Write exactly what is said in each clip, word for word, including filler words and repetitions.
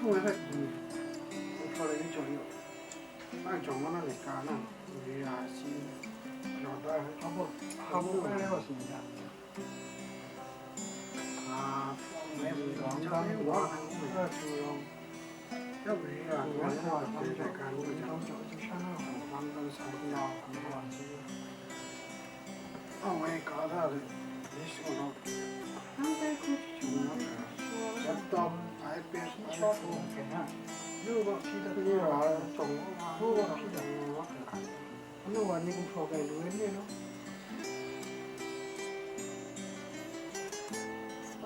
Ngai hpe, mm, hpaw lai mi jaw yu. Nang jawng ma na le ka na, ri ya si, jaw da, hpa baw, hpa baw kai rai wa si ni da. Ah, hpaw mai mi rawng dang wa, a tu rawng. Ya ri ya, ngai hpaw a tam jaw ka ni jaw, jaw jaw sha na, hpaw bang dang sa na, hpaw a si. Awai, ka da le, ni su no. Laptop, iPad, iPhone. Lu wa phi da. Lu wa chong. Lu wa phi da. Anu wa ni kum hpraw kai lu ni lo.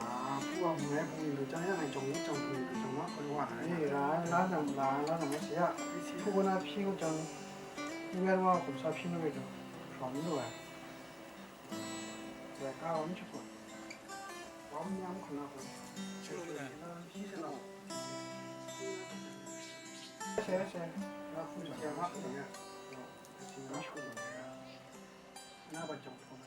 Ah, pu wa mu ai pu ni lu jang ya ngai chong ni chong pu ni lu chong wa ko wa. Ni ra, la nang la, la nang si ya. Pu ko na phi ko jang. Ni wa kum sa phi no ro. Hpraw ni lu wa. Wa ka wa mi chuk wa. Wa mi am khun na ko. Share, share. Na pu ja ma pu ya. Na ba jong pu.